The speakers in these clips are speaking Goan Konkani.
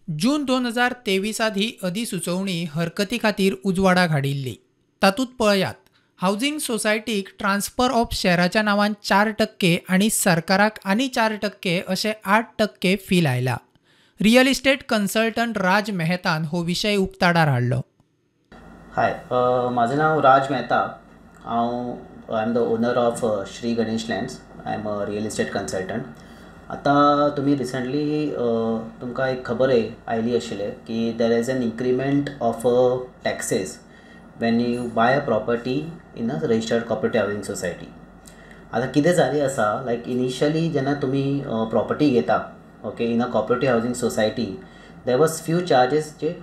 जून 2023 ही अधिसुचोवणी हरकती खातीर उजवाडाक हाडिल्ली. तातूंत पळयात, हावजिंग सोसायटीक ट्रान्सफर ऑफ शॅराच्या नांवान 4% आनी सरकाराक आनी 4% अशे 8% फी लायला. रियल इस्टेट कन्सल्टंट राज मेहतान हो विशय उक्ताडार हाडलो. हाय, म्हाजें नांव राज मेहता. हांव I am the owner of Shri Ganesh Lands. I am a real estate consultant. आतां तुमी रिसंटली तुमकां एक खबर आयली आशिल्लें की there is an increment of taxes when you buy a property in a registered cooperative housing society. आतां कितें जालें आसा, लायक इनिशियली जेन्ना तुमी प्रॉपर्टी घेता, okay, in a cooperative housing society, there was few charges J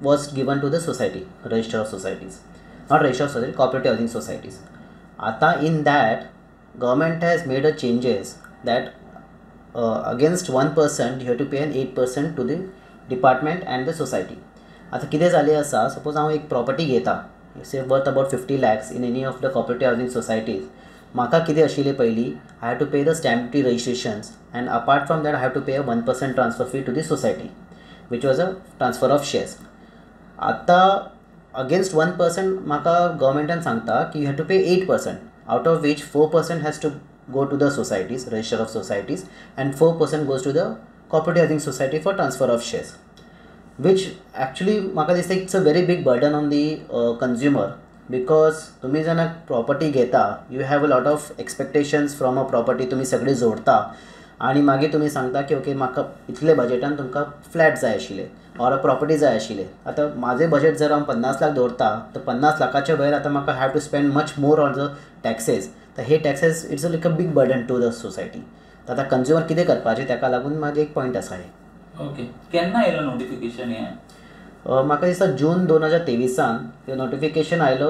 was given to the society, register of societies, not register of society, cooperative housing societies. आतां in that government has made a changes that against 1% you have to pay an 8% to the department and the society. आतां कितें जालें आसा, सपोज हांव एक प्रॉपर्टी घेता, say worth about 50 lakhs in any of the cooperative housing societies, म्हाका कितें आशिल्लें पयलीं, I have to pay the stamp duty registrations and apart from that I have to pay a 1% transfer fee to the society, which was a transfer of shares. आतां अगेन्स्ट 1% म्हाका गव्हर्मेंटान सांगता की you have to pay 8%, out of which 4% has to go to the societies, register of societies, and 4% goes to the cooperative housing society for transfer of shares, which actually म्हाका दिसता it's a very big burden on the consumer, because तुमी जेन्ना प्रॉपर्टी घेता, you have a lot of expectations from a property. तुमी सगळी जोडता आनी मागीर तुमी सांगता की ओके, म्हाका इतले बजेटान तुमकां फ्लॅट जाय आशिल्ले ऑर अ प्रॉपर्टी जाय आशिल्ले. आतां म्हाजें बजेट जर हांव 50 लाख दवरता तर 50 लाखाच्या वयर आतां म्हाका have to spend much more on the taxes. तर हे taxes it's like a big burden to the society. तर आतां कंज्युमर कितें करपाचें, ताका लागून म्हाजें एक पॉयंट आसा हें. ओके, केन्ना आयलो नोटिफिकेशन हें? म्हाका दिसता जून 2023 नोटिफिकेशन आयलो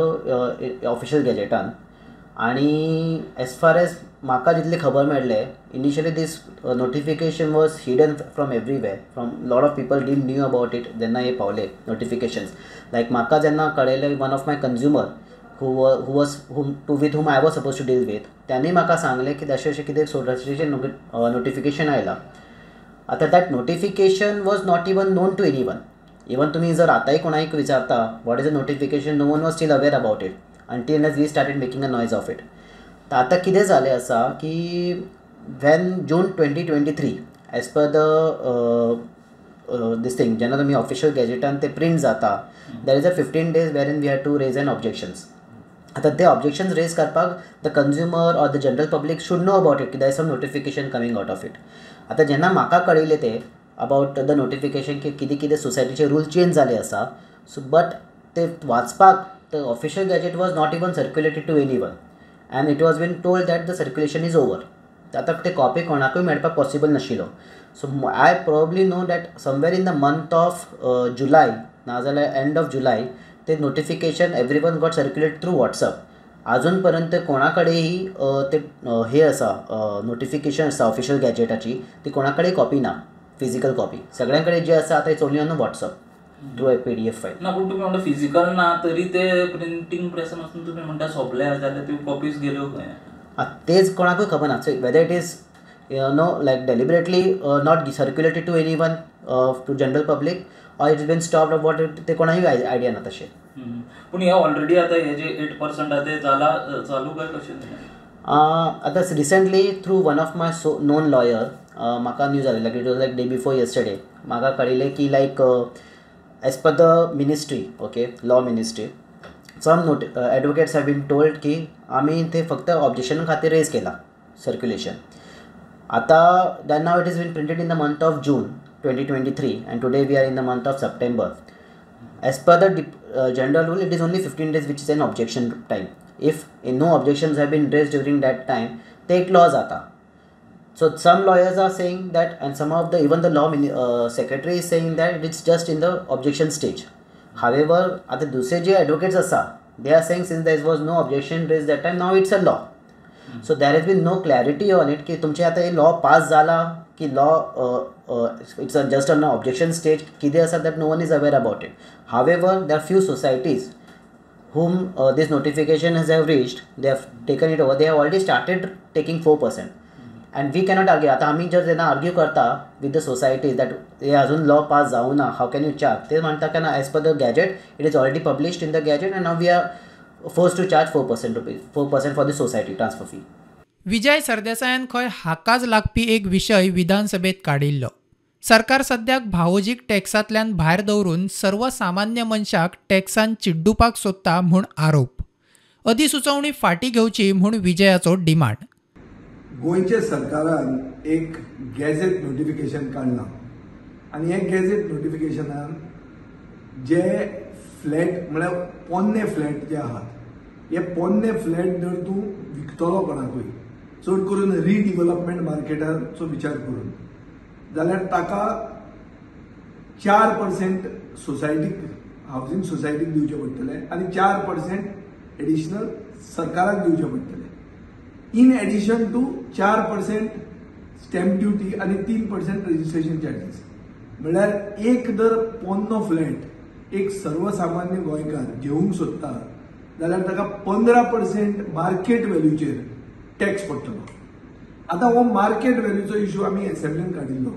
ऑफिशियल गॅजेटान. आनी एज फार एज म्हाका जितली खबर मेळ्ळें, initially this notification was hidden from everywhere, from lot of people didn't knew about it. जेन्ना हे पावले नोटिफिकेशन्स, लायक म्हाका जेन्ना कळयलें, one of my consumer who was whom to with whom I was suppose to deal with, त्यांनी म्हाका सांगलें की अशें अशें कितें सोसायटीचें नोटिफिकेशन आयलां. आतां that notification was not even known to anyone. Even तुमी जर आतांय कोणाक विचारता what is a notification, no one was still aware about it until as we started making a noise of it. तर आतां कितें जालें आसा की when June 2023 as per the this thing, जेन्ना तुमी ऑफिशियल गॅजेटान ते प्रिंट जाता, there is a 15 days wherein we have to raise an objections. आतां ते ऑब्जेक्शन्स रेज करपाक the consumer or the general public should know about it की there is some notification coming out of it. आतां जेन्ना म्हाका कळयलें तें अबावट the notification की कितें कितें सोसायटीचे रूल चेंज जाले आसा, सो बट ते वाचपाक the official gazette was not even circulated to anyone and it was been told that the circulation is over. आतां ते कॉपी कोणाकूय मेळपाक पॉसिबल नाशिल्लो. So I probably know that somewhere in the month of July नाजाल्यार एंड ऑफ जुलाय ते notification everyone got circulate through WhatsApp. आजून पर्यंत कोणा कडेनही ते हे आसा नोटिफिकेशन आसा ऑफिशियल गॅजेटाची, ती कोणा कडेन कॉपी ना, फिजिकल कॉपी. सगळ्यां कडेन जे आसा आतां it's only on WhatsApp through a PDF file. ना, पूण तुमी म्हणटा फिजिकल ना तरी ते प्रिंटींग प्रेसान वचून तुमी म्हणटा सोंपले जाल्यार त्यो कॉपीज गेल्यो खंय? तेच कोणाकूय खबर ना. So whether it is you know like deliberately not circulated to anyone, to general public, or it is been stopped about it, ते कोणाकूय आयडिया ना तशें. पूण हे ऑलरेडी आतां हे जे 8% आहा ते जाला चालू काय कशें? आतां recently through one of my so known lawyer म्हाका न्यूज आयली, like it was like day before yesterday म्हाका कळिल्लें की like as per the ministry, okay, law ministry, some advocates have been told की आमी ते फक्त ऑब्जेक्शन खातीर रेज केला सर्क्युलेशन. आतां then now it is been printed in the month of June 2023 and today we are in the month of September. As per the general rule, it is only 15 days which is an objection time. If no objections have been raised during that time, ते एक लॉ जाता. So some lawyers are saying that, and some of the even the law secretary is saying that it's just in the objection stage. However, आतां दुसरे जे advocates आसा, they are saying since there was no objection raised that time, now it's a law. So there has been no clarity on it की तुमचे आतां हे लॉ पास जाला की law it's just on objection stage कितें आसा that no one is aware about it. However, there are few societies whom this notification has have reached, they have taken it over, they have already started taking 4%. And we cannot argue. आतां आमी जर जेन्ना आर्ग्यू करता विथ the societies that हे अजून लॉ पास जावं ना, हाव can you charge, ते म्हणटा की ना, as per the gazette it is already published in the gazette and now we are forced to charge 4% rupees, 4% for the society transfer fee. Vijay सरदेसायान खंय हाकाच लागपी एक विशय विधानसभेत काडिल्लो. सरकार सद्याक भावोजीक टॅक्सांतल्यान भायर दवरून सर्वसामान्य मनशाक टॅक्सान चिड्डुपाक सोदता म्हूण आरोप. अधिसुचोवणी फाटी घेवची म्हूण विजयाचो डिमांड. गोंयच्या सरकारान एक गॅझेट नोटिफिकेशन काडलां आनी हे गॅझेट नोटिफिकेशनान जे फ्लॅट म्हळ्यार पोन्ने फ्लॅट जे आहात, हे पोन्ने फ्लॅट जर तूं विकतलो कोणाकूय, चड करून रिडिवलपमेंट मार्केटाचो विचार करून, जाल्यार ताका 4% सोसायटीक, हावजींग सोसायटीक दिवचें पडटलें आनी 4% एडिशनल सरकाराक दिवचें पडटलें. In addition to 4% stamp duty आनी 3% रजिस्ट्रेशन चार्जीस. म्हळ्यार एक जर पोन्नो फ्लॅट एक सर्वसामान्य गोंयकार घेवंक सोदता जाल्यार ताका 15% मार्केट व्हॅल्यूचेर टॅक्स पडटलो. आतां हो मार्केट व्हॅल्यूचो इशू आमी एसेंब्लीन काडिल्लो.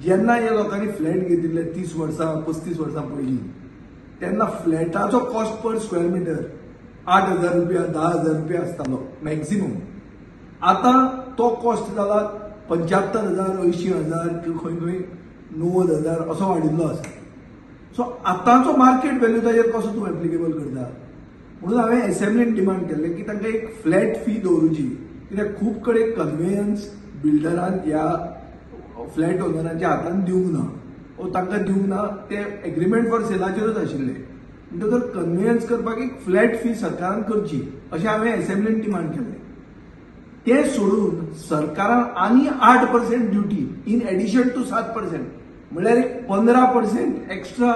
जेन्ना ह्या लोकांनी फ्लॅट घेतिल्ले 30 वर्सां 35 वर्सां पयलीं, तेन्ना फ्लॅटाचो कॉस्ट पर स्क्वेअर मिटर 8,000 रुपया, 10,000 रुपया आसतालो मॅक्झिमम. आतां तो कॉस्ट जाला 75,000, 80,000, खंय खंय 90,000 असो वाडिल्लो आसा. सो आतांचो मार्केट व्हॅल्यू ताजेर कसो तूं एप्लिकेबल करता? म्हणून हांवें एसेंब्लीन डिमांड केल्लें की तांकां एक फ्लॅट फी दवरुची, कित्याक खूब कडेन कन्वेयन्स बिल्डरान ह्या फ्लॅट ओनरांच्या हातान दिवंक ना, वो तांकां दिवंक ना, ते एग्रीमेंट फॉर सेलाचेरूच आशिल्ले. म्हणटकर कन्वेयन्स करपाक एक फ्लॅट फी सरकारान करची अशें हांवें एसेंब्लीन डिमांड केलें. तें सोडून सरकारान आनी 8% ड्युटी इन एडिशन टू 7%, म्हळ्यार एक 15% एक्स्ट्रा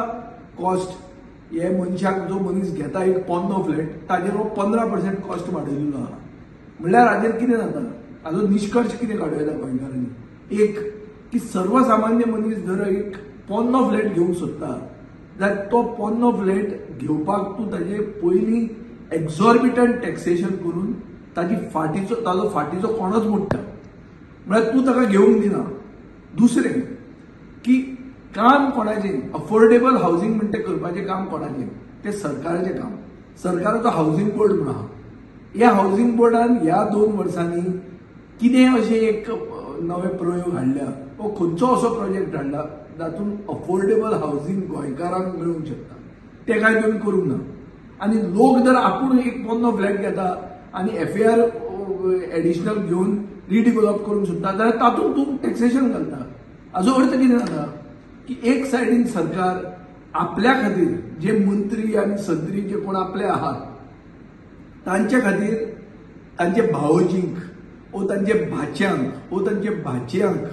कॉस्ट हे मनशाक, जो मनीस घेता एक पोन्नो फ्लॅट ताजेर हो 15% कॉस्ट वाडयल्लो आहा. म्हणल्यार हाजेर कितें जाता, हाजो निश्कर्श कितें काडूं येता गोंयकारांनी, एक की सर्वसामान्य मनीस जर एक पोन्नो फ्लॅट घेवंक सोदता जाल्यार तो पोन्नो फ्लॅट घेवपाक तूं ताजे पयलीं एक्झॉर्बिटंट टॅक्सेशन करून ताजी फाटीचो, ताजो फाटीचो कोणच मोडटा, म्हळ्यार तूं ताका घेवंक दिना. दुसरें की काम कोणाचें, अफोर्डेबल हावजींग म्हणटा करपाचें काम कोणाचें, तें सरकाराचें काम. सरकाराचो हावजींग बोर्ड म्हूण आहा. ह्या हावजींग बोर्डान ह्या 2 वर्सांनी कितें अशें एक नवे प्रयोग हाडल्या वो खंयचो असो प्रोजेक्ट हाडला जातूंत अफोर्डेबल हावजींग गोंयकारांक मेळूंक शकता, तें कांय तुमी करूंक ना. आनी लोक जर आपूण एक पोन्नो फ्लॅट घेता आनी एफएआर एडिशनल घेवन रिडिवलप करूंक सोदता जाल्यार तातूंत तूं टॅक्सेशन घालता. हाजो अर्थ कितें जाता की एक सायडीन सरकार आपल्या खातीर जे मंत्री आनी संत्री जे कोण आपले आहात तांचे खातीर तांचे भावोजींक वो तांचे भाच्यांक वो तांचे भाचयांक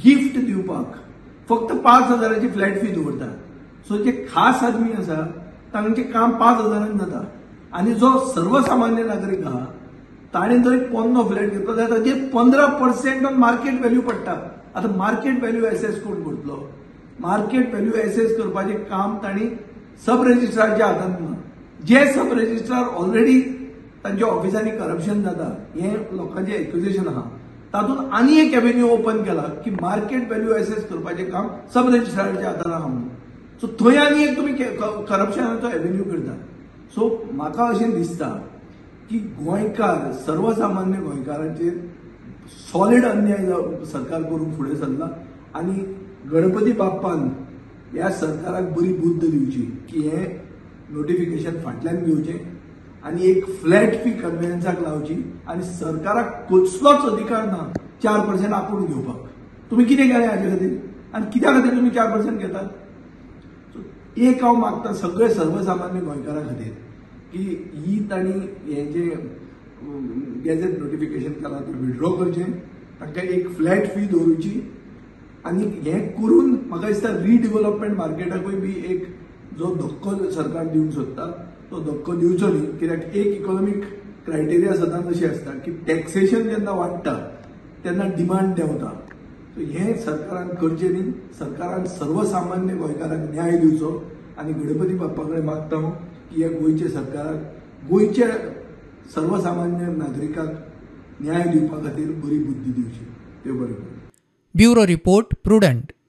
गिफ्ट दिवपाक फक्त 5,000 फ्लॅट फी दवरता. सो जे खास आदमी आसा तांचें काम 5,000 जाता आनी जो सर्वसामान्य नागरीक आहा ताणें जर एक पोन्नो फ्लॅट घेतलो जाल्यार ताजेर 15% ऑन मार्केट व्हॅल्यू पडटा. आतां मार्केट व्हॅल्यू एसेस कोण करतलो? मार्केट व्हॅल्यू एसेस करपाचें काम तांणी सब रजिस्ट्रारच्या हातांत ना. जे सब रजिस्ट्रार ऑलरेडी तांच्या ऑफिसांनी करप्शन जाता हें लोकांचें एक्युजेशन आहा, तातूंत आनी एक एव्हेन्यू ओपन केला की मार्केट व्हॅल्यू एसेस करपाचें काम सब रजिस्ट्रारच्या हातान आहा म्हणून. सो थंय आनी एक तुमी करप्शनाचो एव्हेन्यू करता. सो म्हाका अशें दिसता की गोंयकार, सर्वसामान्य गोंयकारांचेर सॉलिड अन्याय सरकार करूंक फुडें सरला आनी गणपती बाप्पान ह्या सरकाराक बरी बुद्द दिवची की हें नोटिफिकेशन फाटल्यान घेवचें आनी एक फ्लॅट फी कन्वेयन्साक लावची आनी सरकाराक कसलोच अधिकार ना 4% आपूण घेवपाक. तुमी कितें केलें हाजे खातीर आनी कित्या खातीर तुमी 4% घेतात? एक हांव मागता सगळे सर्वसामान्य गोंयकारां खातीर की ही तांणी हें जें गॅझेट नोटिफिकेशन केलां तें विड्रॉ करचें, तांकां एक फ्लॅट फी दवरुची आनी हें करून म्हाका दिसता रिडिवलपमेंट मार्केटाकूय बी एक जो धक्को सरकार दिवंक सोदता तो धक्को दिवचो न्ही. कित्याक एक इकॉनॉमीक क्रायटेरिया सदांच अशें आसता की टॅक्सेशन जेन्ना वाडटा तेन्ना डिमांड देंवता. सो हें सरकारान करचें न्ही. सरकारान सर्वसामान्य गोंयकारांक न्याय दिवचो आनी गणपती बाप्पा कडेन मागता हांव की ह्या गोंयच्या सरकाराक, गोंयच्या सर्वसामान्य नागरिकांक न्याय दिवपा खातीर बरी बुद्धी दिवची. देव बरें करूं. Bureau report, Prudent.